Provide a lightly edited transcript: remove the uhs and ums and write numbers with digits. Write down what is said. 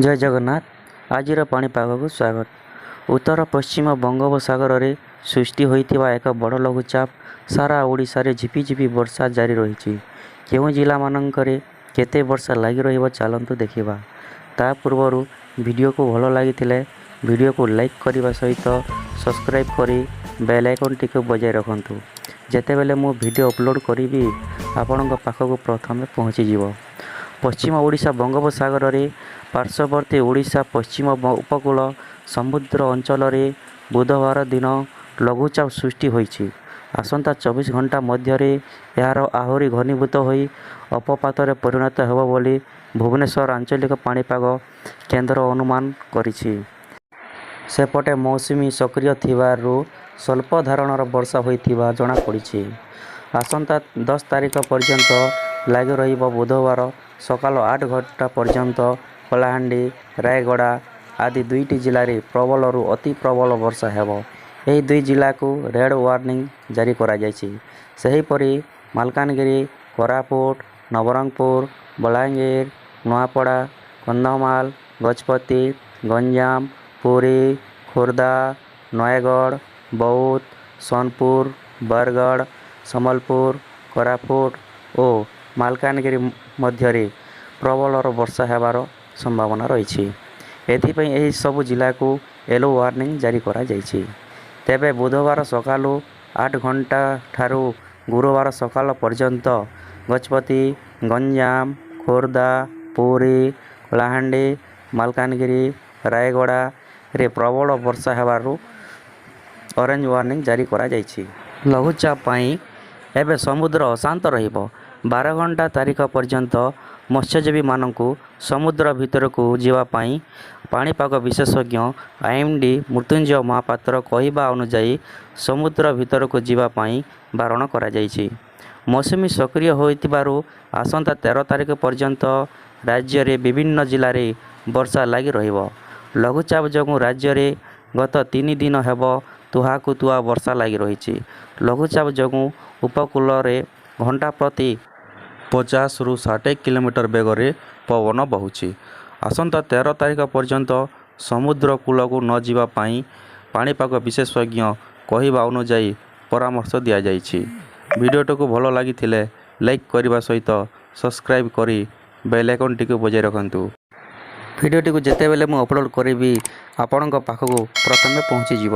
ଜୟ ଜଗନ୍ନାଥ। ଆଜିର ପାଣିପାଗକୁ ସ୍ୱାଗତ। ଉତ୍ତର ପଶ୍ଚିମ ବଙ୍ଗୋପସାଗରରେ ସୃଷ୍ଟି ହୋଇଥିବା ଏକ ବଡ଼ ଲଘୁଚାପ ସାରା ଓଡ଼ିଶାରେ ଝିପିଝିପି ବର୍ଷା ଜାରି ରହିଛି। କେଉଁ ଜିଲ୍ଲାମାନଙ୍କରେ କେତେ ବର୍ଷା ଲାଗି ରହିବ, ଚାଲନ୍ତୁ ଦେଖିବା। ତା ପୂର୍ବରୁ ଭିଡ଼ିଓକୁ ଭଲ ଲାଗିଥିଲେ ଭିଡ଼ିଓକୁ ଲାଇକ୍ କରିବା ସହିତ ସବସ୍କ୍ରାଇବ୍ କରି ବେଲ୍ ଆଇକନ୍ଟିକୁ ବଜାଇ ରଖନ୍ତୁ। ଯେତେବେଳେ ମୁଁ ଭିଡ଼ିଓ ଅପଲୋଡ଼ କରିବି, ଆପଣଙ୍କ ପାଖକୁ ପ୍ରଥମେ ପହଞ୍ଚିଯିବ। ପଶ୍ଚିମ ଓଡ଼ିଶା ବଙ୍ଗୋପସାଗରରେ ପାର୍ଶ୍ୱବର୍ତ୍ତୀ ଓଡ଼ିଶା ପଶ୍ଚିମ ଉପକୂଳ ସମୁଦ୍ର ଅଞ୍ଚଳରେ ବୁଧବାର ଦିନ ଲଘୁଚାପ ସୃଷ୍ଟି ହୋଇଛି। ଆସନ୍ତା 24 ଘଣ୍ଟା ମଧ୍ୟରେ ଏହାର ଆହୁରି ଘନୀଭୂତ ହୋଇ ଅବପାତରେ ପରିଣତ ହେବ ବୋଲି ଭୁବନେଶ୍ୱର ଆଞ୍ଚଳିକ ପାଣିପାଗ କେନ୍ଦ୍ର ଅନୁମାନ କରିଛି। ସେପଟେ ମୌସୁମୀ ସକ୍ରିୟ ଥିବାରୁ ସ୍ୱଳ୍ପ ଧରଣର ବର୍ଷା ହୋଇଥିବା ଜଣାପଡ଼ିଛି। ଆସନ୍ତା 10 ତାରିଖ ପର୍ଯ୍ୟନ୍ତ ଲାଗି ରହିବ। ବୁଧବାର ସକାଳ 8 ଘଣ୍ଟା ପର୍ଯ୍ୟନ୍ତ କଳାହାଣ୍ଡି, ରାୟଗଡ଼ା ଆଦି ଦୁଇଟି ଜିଲ୍ଲାରେ ପ୍ରବଳରୁ ଅତି ପ୍ରବଳ ବର୍ଷା ହେବ। ଏହି ଦୁଇ ଜିଲ୍ଲାକୁ ରେଡ୍ ୱାର୍ଣ୍ଣିଂ ଜାରି କରାଯାଇଛି। ସେହିପରି ମାଲକାନଗିରି, କୋରାପୁଟ, ନବରଙ୍ଗପୁର, ବଲାଙ୍ଗୀର, ନୂଆପଡ଼ା, କନ୍ଧମାଳ, ଗଜପତି, ଗଞ୍ଜାମ, ପୁରୀ, ଖୋର୍ଦ୍ଧା, ନୟାଗଡ଼, ବୌଦ୍ଧ, ସୋନପୁର, ବରଗଡ଼, ସମ୍ବଲପୁର, କୋରାପୁଟ ଓ ମାଲକାନଗିରି ମଧ୍ୟରେ ପ୍ରବଳର ବର୍ଷା ହେବାର ସମ୍ଭାବନା ରହିଛି। ଏଥିପାଇଁ ଏହି ସବୁ ଜିଲ୍ଲାକୁ ୟେଲୋ ୱାର୍ଣ୍ଣିଂ ଜାରି କରାଯାଇଛି। ତେବେ ବୁଧବାର ସକାଳୁ 8 ଘଣ୍ଟା ଠାରୁ ଗୁରୁବାର ସକାଳ ପର୍ଯ୍ୟନ୍ତ ଗଜପତି, ଗଞ୍ଜାମ, ଖୋର୍ଦ୍ଧା, ପୁରୀ, କଳାହାଣ୍ଡି, ମାଲକାନଗିରି, ରାୟଗଡ଼ାରେ ପ୍ରବଳ ବର୍ଷା ହେବାରୁ ଅରେଞ୍ଜ ୱାର୍ଣ୍ଣିଂ ଜାରି କରାଯାଇଛି। ଲଘୁଚାପ ପାଇଁ ଏବେ ସମୁଦ୍ର ଅଶାନ୍ତ ରହିବ। 12 ଘଣ୍ଟା ତାରିଖ ପର୍ଯ୍ୟନ୍ତ ମତ୍ସ୍ୟଜୀବୀମାନଙ୍କୁ ସମୁଦ୍ର ଭିତରକୁ ଯିବା ପାଇଁ ପାଣିପାଗ ବିଶେଷଜ୍ଞ ଆଇଏମ୍ଡି ମୃତ୍ୟୁଞ୍ଜୟ ମହାପାତ୍ର କହିବା ଅନୁଯାୟୀ, ସମୁଦ୍ର ଭିତରକୁ ଯିବା ପାଇଁ ବାରଣ କରାଯାଇଛି। ମୌସୁମୀ ସକ୍ରିୟ ହୋଇଥିବାରୁ ଆସନ୍ତା 13 ତାରିଖ ପର୍ଯ୍ୟନ୍ତ ରାଜ୍ୟରେ ବିଭିନ୍ନ ଜିଲ୍ଲାରେ ବର୍ଷା ଲାଗି ରହିବ। ଲଘୁଚାପ ଯୋଗୁଁ ରାଜ୍ୟରେ ଗତ 3 ଦିନ ହେବ ତୁହାକୁ ତୁହା ବର୍ଷା ଲାଗି ରହିଛି। ଲଘୁଚାପ ଯୋଗୁଁ ଉପକୂଳରେ ଘଣ୍ଟା ପ୍ରତି 50ରୁ 60 କିଲୋମିଟର ବେଗରେ ପବନ ବହୁଛି। ଆସନ୍ତା 13 ତାରିଖ ପର୍ଯ୍ୟନ୍ତ ସମୁଦ୍ର କୂଳକୁ ନ ଯିବା ପାଇଁ ପାଣିପାଗ ବିଶେଷଜ୍ଞ କହିବା ଅନୁଯାୟୀ ପରାମର୍ଶ ଦିଆଯାଇଛି। ଭିଡ଼ିଓଟିକୁ ଭଲ ଲାଗିଥିଲେ ଲାଇକ୍ କରିବା ସହିତ ସବସ୍କ୍ରାଇବ୍ କରି ବେଲ୍ ଆଇକନ୍ଟିକୁ ବଜାଇ ରଖନ୍ତୁ। ଭିଡ଼ିଓଟିକୁ ଯେତେବେଳେ ମୁଁ ଅପଲୋଡ଼ କରିବି, ଆପଣଙ୍କ ପାଖକୁ ପ୍ରଥମେ ପହଞ୍ଚିଯିବ।